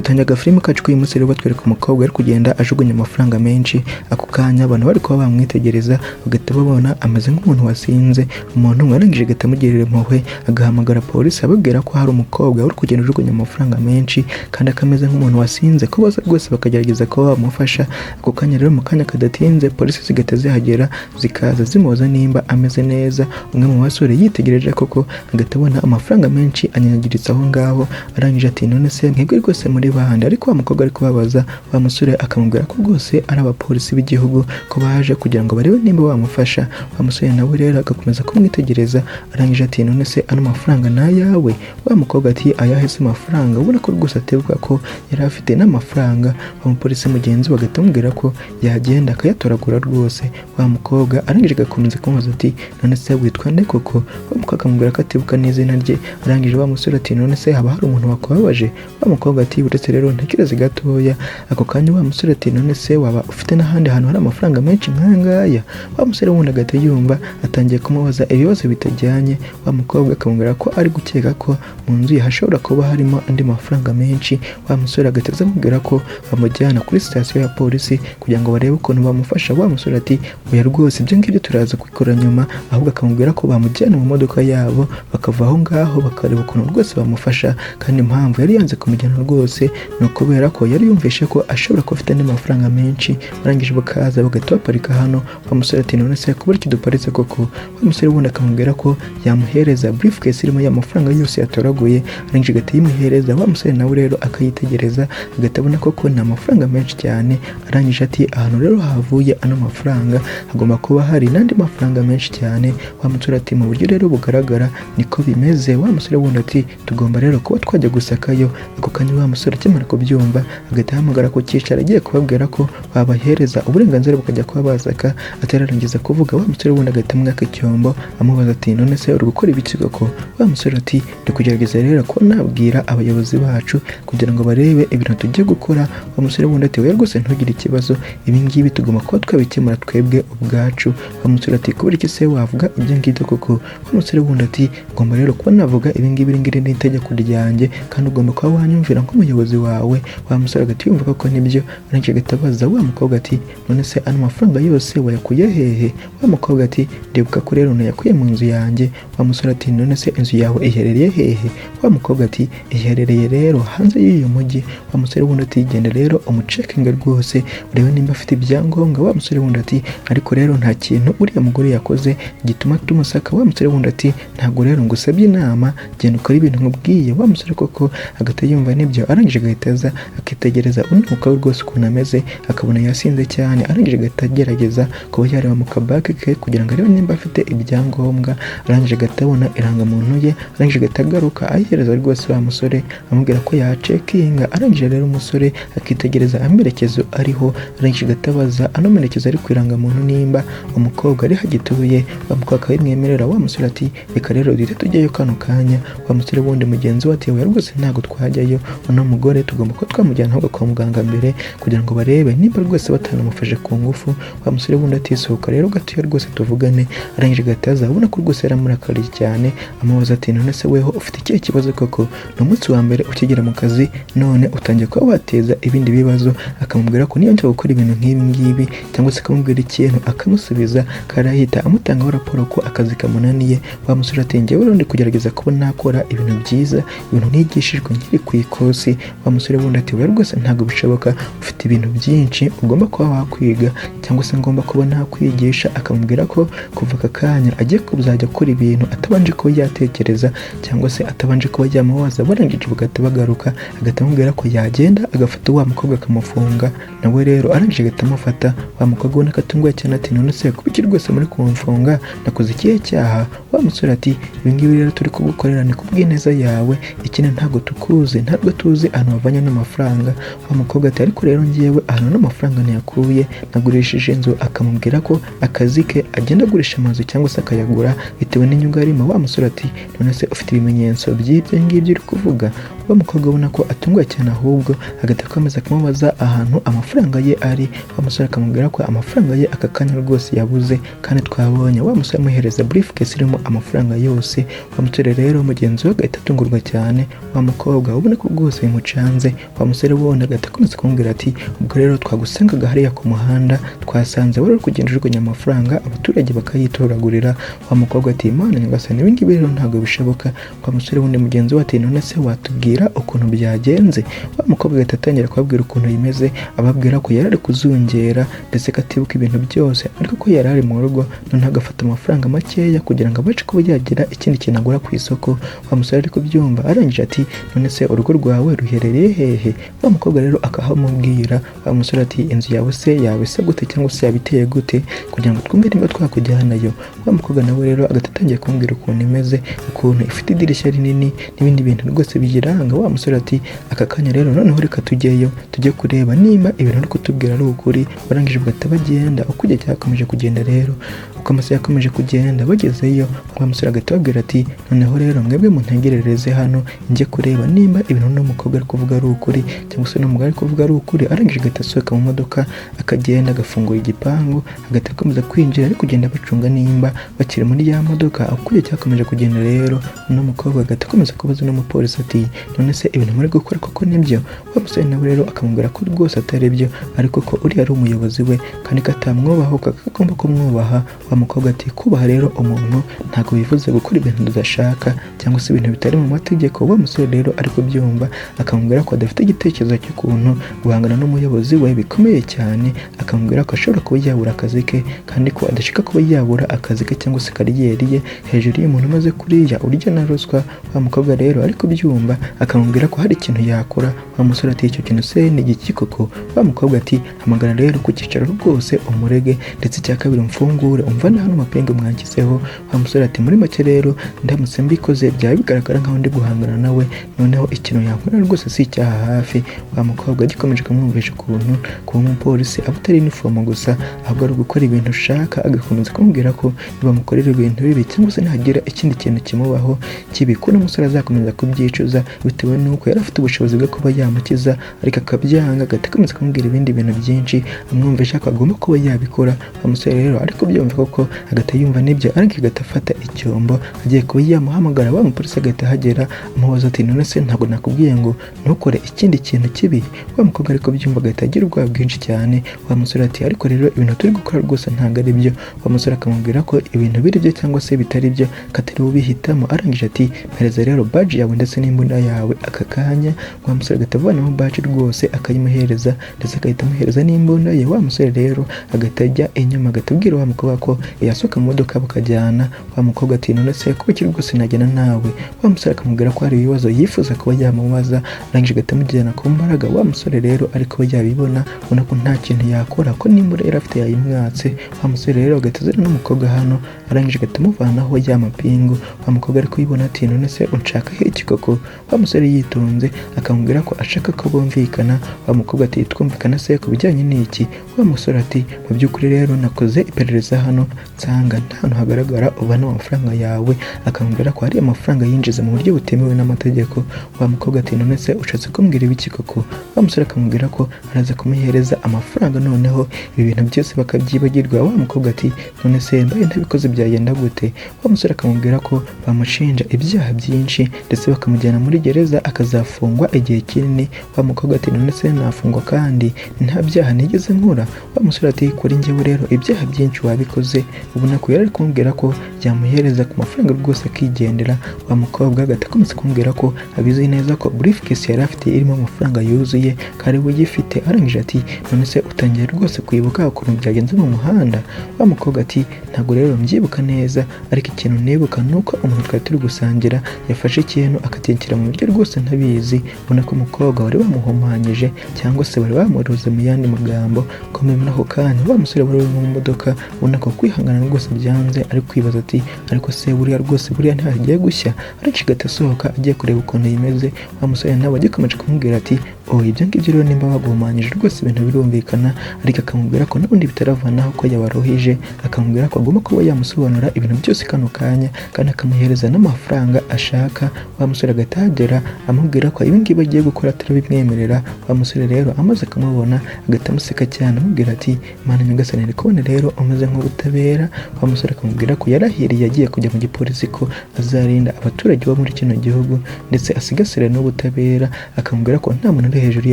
Dutangira agafilime kacu k'uyu munsi rero batwereka umukobwa ari kugenda ajugunya amafaranga menshi. Ako kanya abantu bari kuba bamwitegereza, bagahita babona ameze nk'umuntu wasinze. Umuntu umwe arangije agahita amugirira impuhwe, agahamagara polisi ababwira ko hari umukobwa uri kugenda ajugunya amafaranga menshi kandi akameze nk'umuntu wasinze, ko bose rwose bakagerageza kuba bamufasha. Ako kanya rero, mu kanya kadatinze, polisi zigahita zihagera, zikaza zimubaza nimba ameze neza. Umwe mu basore yitegereje koko agahita abona amafaranga menshi anyanyagiritse aho ngaho. Arangije ati: "None se mwebwe rwose muri bande?" Ariko wa mukobwa ari kubabaza, wa musore akamubwira ko rwose ari abapolisi b'igihugu, ko baje kugira ngo barebe nimba bamufasha. Wa musore nawe rero agakomeza kumwitegereza. Arangije ati: "None se ano mafaranga ni ayawe?" Wa mukobwa ati: "Ayahe se mafaranga?" Ubona ko rwose atibuka ko yari afite n'amafaranga. Wa mupolisi mugenzi we agahita amubwira ko yagenda akayatoragura rwose. Wa mukobwa arangije agakomeza kumubaza ati: "None se witwa nde koko?" Wa mukobwa akamubwira ko atibuka n'izina rye. Arangije wa musore ati: "None se haba hari umuntu wakubabaje?" Wa mukobwa ati: "Uretse rero ntekereze gatoya." Ako kanya wa musore ati: "None se waba ufite n'ahandi hantu hari amafaranga menshi nk'aya ngaya?" Wa musore wundi agahita yumva atangiye kumubaza ibibazo bitajyanye. Wa mukobwa akamubwira ko ari gukeka ko mu nzu ye hashobora kuba harimo andi mafaranga menshi. Wa musore agahita aza amubwira ko bamujyana kuri sitasiyo ya polisi kugira ngo barebe ukuntu bamufasha. Wa musore ati: "Oya rwose, ibyo ngibyo turaza kubikora nyuma." Ahubwo akamubwira ko bamujyana mu modoka yabo, bakava aho ngaho bakareba ukuntu rwose bamufasha. Kandi impamvu yari yanze kumujyana rwose ni ukubera ko yari yumvishe ko ashobora kuba afite andi mafaranga menshi. Barangije bakaza, bagahita baparika hano. Wa musore ati: "None se kubera iki duparitse koko?" Wa musore wundi akamubwira ko yamuhereza briefcase irimo ya mafaranga yose yatoraguye. Arangije agahita yimuhereza. Wa musore nawe rero akayitegereza, agahita abona koko ni amafaranga menshi cyane. Arangije ati: "Ahantu rero havuye ano mafaranga hagomba kuba hari n'andi mafaranga menshi cyane." Wa musore ati: "Mu buryo rero bugaragara niko bimeze." Wa musore wundi ati: "Tugomba rero kuba twajya gusakayo." Ako kanya wa musore akimara kubyumva, agahita ahamagara ku cyicaro agiye kubabwira ko babahereza uburenganzira bukajya kuba basaka. Atararangiza kuvuga, wa musore wundi agahita amwaka icyombo, amubaza ati: "None se uri gukora ibiki koko?" Wa musore ati: "Ndi kugerageza rero kuba nabwira abayobozi bacu kugira ngo barebe ibintu tugiye gukora." Wa musore wundi ati: "Oya rwose, ntugire ikibazo, ibi ngibi tugomba kuba twabikemura twebwe ubwacu." Wa musore ati: "Kubera iki se wavuga ibyo ngibyo koko?" Wa musore wundi ati: "Ngomba rero kuba navuga ibi ngibi, iri ngiri ni itegeko ryanjye kandi ugomba kuba wanyumvira nk'umuyobozi wawe." Wa musore agahita yumva koko nibyo. Arangije agahita abaza wa mukobwa ati: "None se ano mafaranga yose wayakuye hehe?" Wa mukobwa ati: "Ndibuka ko rero nayakuye mu nzu yanjye." Wa musore ati: "None se inzu yawe iherereye hehe?" Wa mukobwa ati: "Iherereye rero hanze y'uyu mujyi." Wa musore wundi ati: "Genda rero umucekinge rwose, urebe nimba afite ibyangombwa." Wa musore wundi ati: "Ariko rero nta kintu uriya mugore yakoze gituma tumusaka." Wa musore wundi ati: "Ntabwo rero ngusabye inama, genda ukore ibintu nkubwiye." Wa musore koko agahita yumva nibyo. Arangije agahita aza akitegereza undi mukobwa rwose ukuntu ameze, akabona yasinze cyane. Arangije agahita agerageza kuba yareba mu kabage ke kugira ngo arebe nimba afite ibyangombwa. Arangije agahita abona irangamuntu ye. Arangije agahita agaruka ayihereza rwose wa musore, amubwira ko yacekinga. Arangije rero umusore akitegereza amerekezo ariho. Arangije agahita abaza ano merekezo ari ku irangamuntu nimba umukobwa ariho agituye. Wa mukobwa akabimwemerera. Wa musore ati: "Reka rero duhite tujyayo kano kanya." Wa musore wundi mugenzi we ati: "Oya rwose, ntabwo twajyayo, uno mugore tugomba kuba twamujyana ahubwo kwa muganga mbere kugira ngo barebe nimba rwose batanamufashe ku ngufu." Wa musore wundi ati: "Sohoka rero gatoya rwose tuvugane." Arangije agahita aza, abona ko rwose yaramurakariye cyane, amubaza ati: "None se weho ufite ikihe kibazo koko? Ni umunsi wa mbere ukigera mu kazi, none utangiye kuba wateza ibindi bibazo." Akamubwira ko niyo gukora ibintu nk'ibi ngibi, cyangwa se akamubwira ikintu akamusubiza, karahita amutangaho raporo ko akazi kamunaniye. Wa musore ati: "Njyewe rero ndi kugerageza kuba nakora ibintu byiza, ibintu nigishijwe nkiri ku ikosi." Wa musore wundi ati: "Oya rwose, ntabwo bishoboka, ufite ibintu byinshi ugomba kuba wakwiga cyangwa se ngomba kuba nakwigisha." Akamubwira ko kuva aka kanya agiye kuzajya akora ibintu atabanje kuba yatekereza cyangwa se atabanje kuba yamubaza. Barangije bagahita bagaruka, agahita amubwira ko yagenda agafata wa mukobwa akamufunga. Nawe rero arangije agahita amufata. Wa mukobwa ubona ko atunguwe cyane ati: "None se kuki rwose muri kumfunga? Nakoze ikihe cyaha?" Wa musore ati: "Ibi ngibi rero turi kugukorera ni kubw'ineza yawe, ikindi ntabwo tukuzi, ntabwo tuzi ahantu wavanye n'amafaranga." Wa mukobwa ati: "Ariko rero ngewe ahantu n'amafaranga ntiyakuye, nagurishije inzu." Akamubwira ko akazi ke agenda agurisha amazu cyangwa se akayagura bitewe n'inyungu arimo. Wa musore ati: "None se ufite ibimenyetso by'ibyo ngibyo uri kuvuga?" Wa mukobwa ubona ko atunguwe cyane, ahubwo agahita akomeza kumubaza ahantu amafaranga ye ari. Wa musore akamubwira ko amafaranga ye aka kanya rwose yabuze, kandi twabonye wa musore amuhereza briefcase irimo amafaranga yose. Wa musore rero mugenzi we agahita atungurwa cyane. Wa mukobwa ubona ko rwose bimucanze. Wa musore wundi agahita akomeza kumubwira ati: "Ubwo rero twagusangaga hariya ku muhanda, twasanze wari uri kugenda ujugunya amafaranga, abaturage bakayitoragurira." Wa mukobwa ati: "Imana nyagasani, ibi ngibi rero ntabwo bishoboka." Wa musore wundi mugenzi we ati: "None se watubwira ukuntu byagenze?" Wa mukobwa agahita atangira kubabwira ukuntu bimeze, ababwira ko yari ari kuzungera ndetse ko atibuka ibintu byose, ariko ko yari ari mu rugo, noneho agafata amafaranga makeya kugira ngo abashe kuba yagira ikindi kintu agura ku isoko. Wa musore ari kubyumva, arangije ati: "None se urugo rwawe ruherereye hehe?" Wa mukobwa rero akahamubwira. Wa musore ati: "Inzu yawe se yaba isa gute, cyangwa se yaba iteye gute, kugira ngo twumve niba twakujyanayo?" Wa mukobwa nawe rero agahita atangira kumubwira ukuntu imeze, ukuntu ifite idirishya rinini n'ibindi bintu rwose biyiranga. Wa musore ati: "Aka kanya rero noneho reka tujyeyo, tujye kureba niba ibintu uri kutubwira ari ukuri." Barangije bagahita bagenda. Uko igihe cyakomeje kugenda rero, uko amasaha yakomeje kugenda, bagezeyo, wa musore agahita ababwira ati: "Noneho rero mwebwe muntegerereze hano, njye kureba nimba ibintu uno mukobwa ari kuvuga ari ukuri, cyangwa se n'umugore ari kuvuga ari ukuri." Arangije agahita asohoka mu modoka, akagenda agafungura igipangu, agahita akomeza kwinjira, ari kugenda bacunga nimba bakiri muri ya modoka. Uko igihe cyakomeje kugenda rero, uno mukobwa agahita akomeza kubaza uno mupolisi ati: "None se ibintu muri gukora koko nibyo?" Wa musore nawe rero akamubwira ko rwose atari byo, ariko ko uriya ari umuyobozi we kandi ko atamwubaha, ko agomba kumwubaha. Wa mukobwa ati: "Kubaha rero umuntu ntabwo bivuze gukora ibintu tudashaka cyangwa se ibintu bitari mu mategeko." Wa musore rero ari kubyumva, akamubwira ko adafite igitekerezo cy'ukuntu guhangana n'umuyobozi we bikomeye cyane, akamubwira ko ashobora kuba yabura akazi ke, kandi ko adashaka kuba yabura akazi ke cyangwa se career ye hejuru y'umuntu umaze kuriya urya na ruswa. Wa mukobwa rero ari kubyumva, akamubwira ko hari ikintu yakora. Wa musore ati: "Icyo kintu se ni igiki koko?" Wa mukobwa ati: "Hamagara rero ku cyicaro rwose umurege, ndetse icya kabiri umfungure umvane hano amapingu mwanshyizeho." Wa musore ati: "Muri make rero ndamutse mbikoze byaba bigaragara nkaho ndi guhangana nawe, noneho ikintu yankora rwose si icyaha hafi." Wa mukobwa agikomeje kumwumvisha ukuntu kuba umupolisi aba atari inifomo gusa, ahubwo ari ugukora ibintu ushaka, agakomeza kumubwira ko nibamukorera ibintu bibi cyangwa se nihagira ikindi kintu kimubaho kibi, ko n'umusore azakomeza kubyicuza bitewe n'uko yari afite ubushobozi bwo kuba yamukiza ariko akabyanga. Agahita akomeza kumubwira ibindi bintu byinshi, amwumvisha ko agomba kuba yabikora. Wa musore rero ariko byumva koko, agahita yumva nibyo, ariko agahita afata icyombo agiye kuba yamuhamagara. Wa mupolisi agahita ahagera, amubaza ati: "None se ntabwo nakubwiye ngo ntukore ikindi kintu kibi?" Wa mukobwa ariko byumva, agahita agira ubwoba bwinshi cyane. Wa musore ati: "Ariko rero ibintu turi gukora rwose ntabwo ari byo." Wa musore akamubwira ko ibintu biri byo cyangwa se bitari byo katari bubihitamo. Arangije ati: "Mpereza rero badge yawe ndetse n'imbunda yawe aka kanya." Wa musore agahita avanamo badge rwose akayimuhereza, ndetse agahita amuhereza n'imbunda ye. Wa musore rero agahita ajya inyuma, agahita abwira wa mukobwa ko yasohoka mu modoka bakajyana. Wa mukobwa ati: "None se kuba iki rwose najyana nawe?" Wa musore akamubwira ko hari ibibazo yifuza kuba yamubaza, arangije agahita amujyana ku mbaraga. Wa musore rero ariko yabibona, ubona ko nta kintu yakora, ko n'imbunda yari afite yayimwatse. Wa musore rero agahita azana n'umukobwa hano, arangije agahita amuvanaho ya mapingu. Wa mukobwa ari kuyibona ati: "None se unshakaho iki koko?" Wa musore yitonze akamubwira ko ashaka ko bumvikana. Wa mukobwa ati: "Twumvikana se ku bijyanye n'iki?" Wa musore ati: "Mu by'ukuri rero nakoze iperereza hano, nsanga nta hantu hagaragara ubona amafaranga yawe." Akamubwira ko hari amafaranga yinjiza mu buryo butemewe n'amategeko. Wa mukobwa ati: "None se ushatse kumbwira ibiki koko?" Wa musore akamubwira ko araza kumuhereza amafaranga, noneho ibi bintu byose bakabyibagirwa. Wa mukobwa ati: "None se mbaye ntabikoze byagenda gute?" Wa musore akamubwira ko bamushinja ibyaha byinshi, ndetse bakamujyana muri gereza akazafungwa igihe kinini. Wa mukobwa ati: "None se nafungwa kandi nta byaha nigeze nkora?" Wa musore ati: "Kuri njyewe rero ibyaha byinshi wabikoze." Ubona ko yari ari kumubwira ko yamuhereza ku mafaranga rwose akigendera. Wa mukobwa agahita akomeza kumubwira ko abizi neza ko briefcase yari afite irimo amafaranga yuzuye, ko ari we uyifite. Arangije ati: "None se utangiye rwose kwibuka ukuntu byagenze mu muhanda?" Wa mukobwa ati: "Ntabwo rero mbyibuka neza, ariko ikintu nibuka ni uko umuntu twari turi gusangira yafashe ikintu akatekera mu biryo rwose ntabizi." Ubona ko umukobwa wari bamuhumanyije cyangwa se bari bamuroze mu yandi magambo. Kome muri ako kanya, wa musore wari uri mu modoka, ubona ko kwihangana rwose byanze, ari kwibaza ati: "Ariko se buriya rwose buriya ntihagiye gushya?" Ariko agahita asohoka agiye kureba ukuntu yimeze. Wa musore nawe agikomeje kumubwira ati: Oh, ibyo ngibyo rero nimba baguhumanyije rwose ibintu birumvikana. Ariko akamubwira ko n'ubundi bitaravanaho ko yabaruhije, akamubwira ko agomba kuba yamusobanura ibintu byose kano kanya, kandi akamuhereza n'amafaranga ashaka. Wa musore agahita ahagera amubwira ko ibi ngibi agiye gukora atarabimwemerera. Wa musore rero amaze kumubona agahita amuseka cyane, amubwira ati: "Mana nyagasani, ndi kubona rero umeze nk'ubutabera." Wa musore akamubwira ko yarahiriye agiye kujya mu gipolisi ko azarinda abaturage bo muri kino gihugu ndetse asigasire n'ubutabera, akamubwira ko nta muntu uri hejuru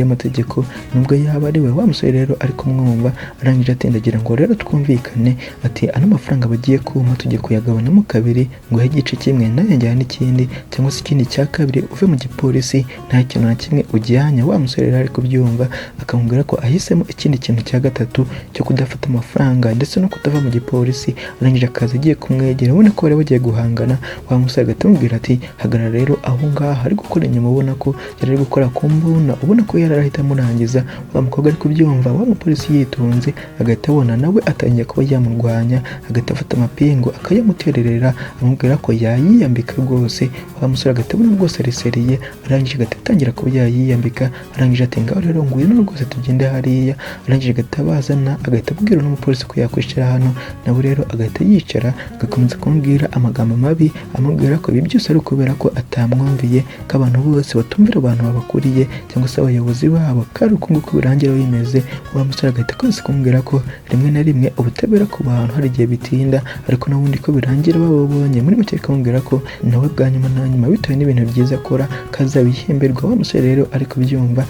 y'amategeko nubwo yaba ari we. Wa musore rero ari kumwumva, arangije ati: "Ndagira ngo rero twumvikane." Ati: "Ano mafaranga bagiye kumpa tugiye kuyagabanamo kabiri, ngo igice kimwe nanjye njyane ikindi, cyangwa se ikindi cya kabiri uve mu gipolisi nta kintu na kimwe ujyanye." Wa musore rero ari kubyumva, akamubwira ko ahisemo ikindi kintu cya gatatu cyo kudafata amafaranga ndetse no kutava mu gipolisi. Arangije akaza agiye kumwegera, ubona ko bari bagiye guhangana. Wa musore agahita amubwira ati: "Hagarara rero aho ngaho." Ari gukora inyuma, ubona ko yari ari gukora ku mbunda, ubona ko yari arahita amurangiza. Wa mukobwa ari kubyumva, wa mupolisi yitonze agahita abona nawe atangiye kuba yamurwanya, agahita afata amapingu akayamutererera, amubwira ko yayiyambika rwose. Wa musore agahita abona rwose ariseriye, arangije agahita atangira kuba yayiyambika. Arangije ati: "Ngaho rero ngwino rwose tugende hariya." Arangije agahita abazana, agahita abwira n'umupolisi ko yakwicara hano, nawe rero agahita yicara, agakomeza kumubwira amagambo mabi, amubwira ko ibi byose ari ukubera ko atamwumviye, ko abantu bose batumvira abantu babakuriye cyangwa se abayobozi babo, ko ari uku nguku birangira bimeze. Wa musore agahita akomeza kumubwira ko rimwe na rimwe ubutabera ku bantu hari igihe bitinda, ariko n'ubundi ko birangira babubonye. Muri make akamubwira ko nawe bwa nyuma na nyuma, bitewe n'ibintu byiza akora, kazabihemberwa. Wa musore rero ari kubyumva,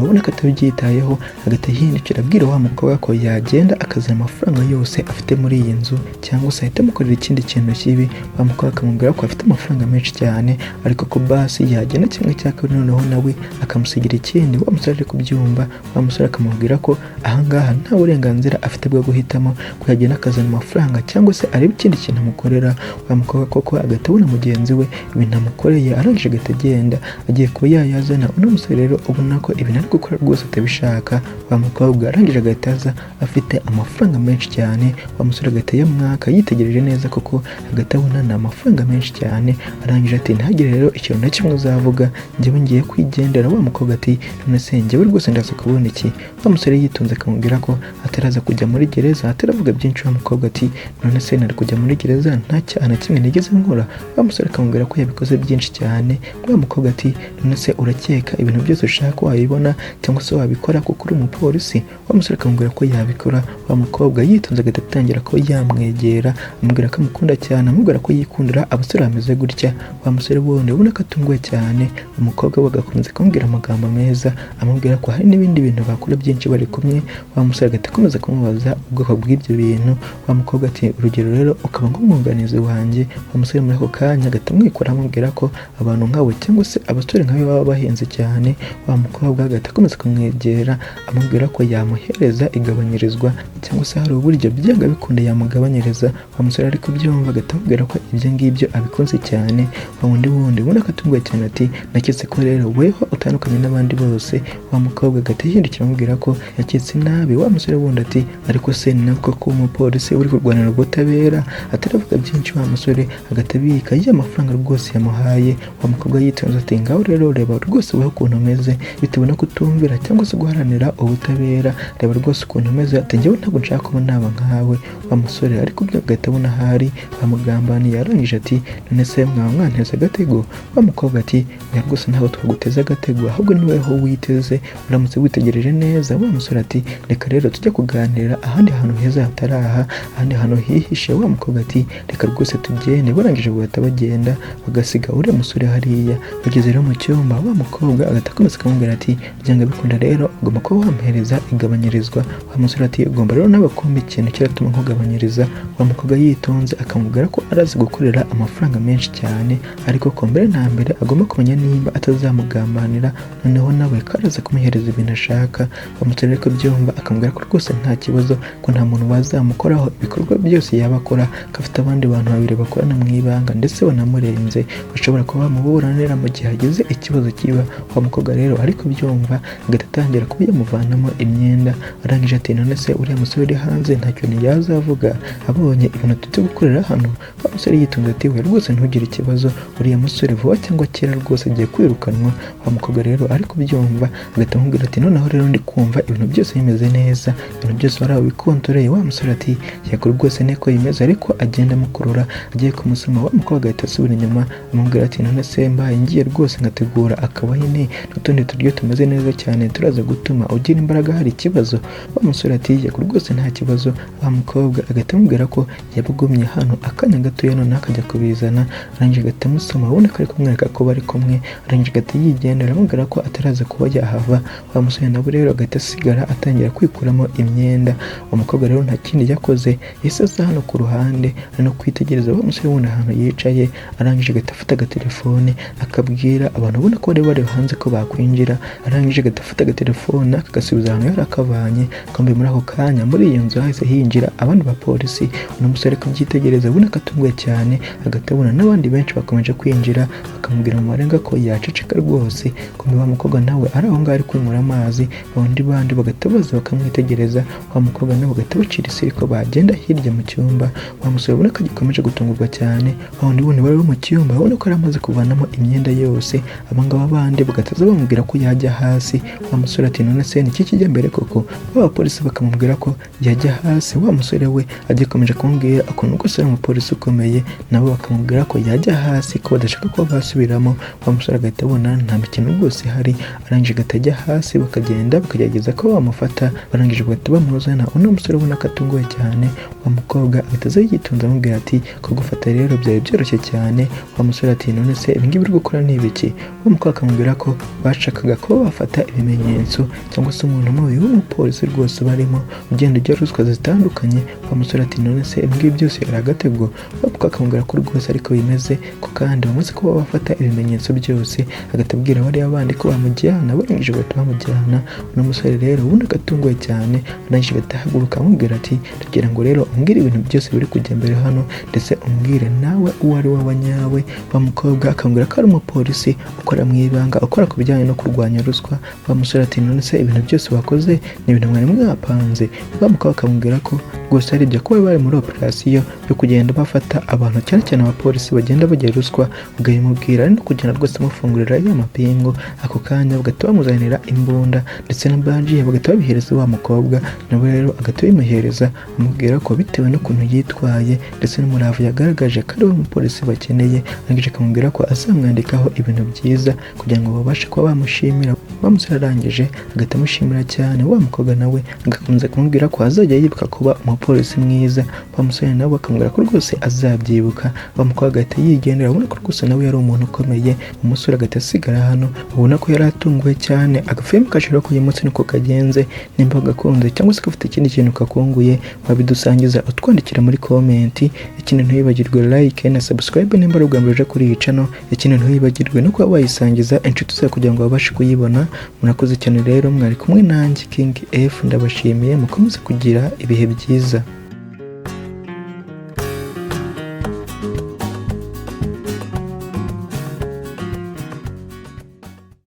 ubona ko atabyitayeho, agahita yihindukira abwira wa mukobwa ko yagenda akazana amafaranga yose afite muri iyi nzu, cyangwa se ahita amukorera ikindi kintu kibi. Wa mukobwa akamubwira ko afite amafaranga menshi cyane, ariko ko basi yagenda kimwe cya kabiri, noneho nawe akamusigira ikindi. Wa musore ari kubyumva, wa musore akamubwira ko ahangaha nta burenganzira afite bwo guhitamo ko yagenda akazana amafaranga cyangwa se arebe ikindi kintu amukorera. Wa mukobwa koko agahita abona mugenzi we ibintu amukoreye, arangije agahita agenda agiye kuba yayazana. Uno musore rero ubona ko ibintu ari gukora rwose atabishaka. Wa mukobwa arangije agahita aza afite amafaranga menshi cyane. Wa musore agahita yamwaka yitegereje neza koko, agahita abona ni amafaranga menshi cyane. Arangije ati: "Ntihagire rero ikintu na kimwe uzavuga, njyewe ngiye kwigendera." Wa mukobwa ati: "None se njyewe rwose ndaza kubona iki?" Wa musore yitonze akamubwira ko ataraza kujya muri gereza ataravuga byinshi. Wa mukobwa ati: "None se nari kujya muri gereza nta cyaha na kimwe nigeze nkora?" Wa musore akamubwira ko yabikoze byinshi cyane. Wa mukobwa ati: "None se urakeka ibintu byose ushaka wabibona cyangwa se wabikora kuko uri umupolisi?" Wa musore akamubwira ko yabikora. Wa mukobwa yitonze agahita atangira kuba yamwegera, amubwira ko amukunda cyane, amubwira ko yikundira abasore bameze gutya. Wa musore wundi ubona ko atunguwe cyane, umukobwa we agakomeza kumubwira amagambo meza, amubwira ko hari n'ibindi bintu bakora byinshi bari kumwe. Wa musore agahita akomeza kumubaza ubwoko bw'ibyo bintu. Wa mukobwa ati: "Urugero rero ukaba nk'umwunganizi wanjye." Wa musore muri ako kanya agahita amwikora, amubwira ko abantu nkabo cyangwa se abasore nkawe baba bahenze cyane. Wa mukobwa agahita akomeza kumwegera, amubwira ko yamuhereza igabanyirizwa cyangwa se hari uburyo byanga bikunda yamugabanyiriza. Wa musore ari kubyumva, agahita amubwira ko ibyo ngibyo abikunze cyane. Wa wundi ubona ko atunguwe cyane ati: "Naketse ko rero weho utandukanye n'abandi bose." Wa mukobwa agahita yihindukira, amubwira ko yaketse nabi. Wa musore wundi ati: "Ariko se ni nako ko umupolisi uri kurwanira ubutabera?" Ataravuga byinshi, wa musore agahita abika ya mafaranga rwose yamuhaye. Wa mukobwa yitonze ati: "Ngaho rero reba rwose weho ukuntu umeze bitewe no kutumvira cyangwa se guharanira ubutabera, reba rwose ukuntu umeze." Ati: "Njyewe ntabwo nshaka kuba naba nkawe." Wa musore ariko ibyo agahita abona ahari bamugambaniye. Arangije ati: "None se mwaba mwanteze agatego?" Wa mukobwa ati: "Oya rwose ntabwo twaguteze agatego, ahubwo ni weho witeze uramutse witegereje neza." Wa musore ati: "Reka rero tujye kuganira ahandi hantu heza hatari aha, ahandi hantu hihishe." Wa mukobwa ati: "Reka rwose tugende." Barangije bagahita bagenda, bagasiga uriya musore hariya. Bageze rero mu cyumba, wa mukobwa agahita akomeza akamubwira ati: "Byanga bikunda rero ugomba kuba wamuhereza igabanyirizwa." Wa musore ati: "Ugomba rero nawe kumpa ikintu kiratuma nkugabanyiriza." Wa mukobwa yitonze akamubwira ko arazi gukorera amafaranga menshi cyane, ariko ko mbere na mbere agomba kumenya nimba atazamugambanira, noneho nawe ko araza kumuhereza ibintu ashaka. Wa musore ariko byumva, akamubwira ko rwose nta kibazo, ko nta muntu wazamukoraho ibikorwa byose yaba akora, ko afite abandi bantu babiri bakorana mu ibanga ndetse banamurenze bashobora kuba bamuburanira mu gihe hagize ikibazo kiba. Wa mukobwa rero ariko byumva, agahita atangira kuba yamuvanamo imyenda. Arangije ati: "None se uriya musore uri hanze nta kintu yazavuga abonye ibintu tujya gukorera hano?" Wa musore yitonze ati: "We rwose ntugire ikibazo, uriya musore vuba cyangwa kera rwose agiye kwirukanwa." Wa mukobwa rero ari kubyumva, agahita amubwira ati noneho rero ndi kumva ibintu byose bimeze neza, ibintu byose warabikontoreye. Wa musore ati yego rwose niko bimeze, ariko agenda amukurura agiye kumusoma. Wa mukobwa agahita asubira inyuma amubwira ati none se mbaye ngiye rwose ngategura akawine n'utundi turyo tumeze neza cyane turaza gutuma ugira imbaraga, hari ikibazo? Wa musore ati yego rwose nta kibazo. Wa mukobwa agahita amubwira ko yabugumye hano akanya gatoya noneho akajya kubizana, arangije agahita amusoma ubona ko ari kumwereka ko bari kumwe, arangije agahita yigendera amubwira ko ataraza kuba yahava. Wa musore nawe rero agahita asigara atangira kwikuramo imyenda. Umukobwa rero nta kindi yakoze, yahise aza hano ku ruhande ari no kwitegereza wa musore wundi ahantu yicaye, arangije agahita afata agatelefone akabwira abantu ubona ko bari bari hanze ko bakwinjira, arangije agahita afata agatelefone akagasubiza ahantu yari akavanye. Kumbe muri ako kanya muri iyo nzu hahise hinjira abandi bapolisi. Uno musore ari kubyitegereza ubona ko atunguwe cyane, agahita abona n'abandi benshi bakomeje kwinjira bakamubwira mu marenga ko yaceceka rwose. Kumbe wa mukobwa nawe ari aho ngaho ari kwinywera amazi, abandi bandi bagahita baza bakamwitegereza. Wa mukobwa nawe bagahita bacira isiri ko bagenda hirya mu cyumba. Wa musore ubona ko agikomeje gutungurwa cyane, wa wundi wundi wari mu cyumba ubona ko yari amaze kuvanamo imyenda yose, abangaba bandi bagahita bamubwira ko yajya hasi. Wa musore ati none se ni iki kijya mbere koko? Ba bapolisi bakamubwira ko yajya hasi. Wa musore we agikomeje kumubwira ukuntu rwose ari umupolisi ukomeye, nabo bakamubwira ko yajya hasi ko badashaka kuba basubiramo. Wa musore agahita abona nta mikino rwose ihari, arangije agahita ajya hasi, bakagenda bakagerageza ko bamufata, barangije bagahita bamuzana. Uno musore ubona ko atunguwe cyane, wa mukobwa agahita aza yitonze amubwira ati kugufata rero byari byoroshye cyane. Wa musore ati none se ibingibi uri gukora ni ibiki? Wa mukobwa akamubwira ko bashakaga kuba bafata ibimenyetso cyangwa se umuntu mubi w'umupolisi rwose barimo ugenda ujya ruswa zitandukanye. Wa musore ati none se ibingibi byose yari agatego? Wa mukobwa akamubwira ko rwose ariko bimeze, ko kandi bamaze kuba bafata ibimenyetso byose, agahita abwira bariya bandi ko bamujyana, barangije bahita bamujyana. Uno musore rero ubundi agatunguwe cyane, arangije agahita ahaguruka amubwira ati ndagira ngo rero umbwire ibintu byose biri kujya mbere hano, ndetse umbwire nawe uwo ari we wa nyawe. Wa mukobwa akamubwira ko ari umupolisi ukora mu ibanga, ukora ku bijyanye no kurwanya ruswa. Wa musore ati none se ibintu byose wakoze ni ibintu mwari mwapanze? Wa mukobwa akamubwira ko rwose ari ibyo, kuba bari muri operasiyo yo kugenda bafata abantu cyane cyane abapolisi bagenda bagira ruswa, ukabimubwira ari no kugenda rwose amufungurira ya mapingu. Ako kanya bagahita bamuzanira imbunda ndetse na badge ye, bagahita babihereza wa mukobwa, nawe rero agahita bimuhereza amubwira ko bitewe n'ukuntu yitwaye ndetse n'umurava yagaragaje ko ari we mupolisi bakeneye, arangije akamubwira ko azamwandikaho ibintu byiza kugira ngo babashe kuba bamushimira. Wa musore arangije agahita amushimira cyane, wa mukobwa nawe agakomeza kumubwira ko azajya yibuka kuba umupolisi mwiza. Wa musore nawe akamubwira ko rwose azabyibuka. Wa mukobwa agahita yigendera, ubona ko rwose nawe yari umuntu ukomeye. Umusore agahita asigara hano, ubona ko yari atunguwe cyane. Agafilmu kacu rero k'uyu munsi niko kagenze. Nimba gakunze cyangwa se gafite ikindi kintu kakunguye, wabidusangiza utwandikira muri comment. Ikindi ntiwibagirwe like na subscribe nimba ari ubwa mbere uje kuri iyi channel. Ikindi ntiwibagirwe no kuba wayisangiza inshuti zawe kugira ngo babashe kuyibona. Murakoze cyane rero, mwari kumwe nanjye King F, ndabashimiye, mukomeze kugira ibihe byiza.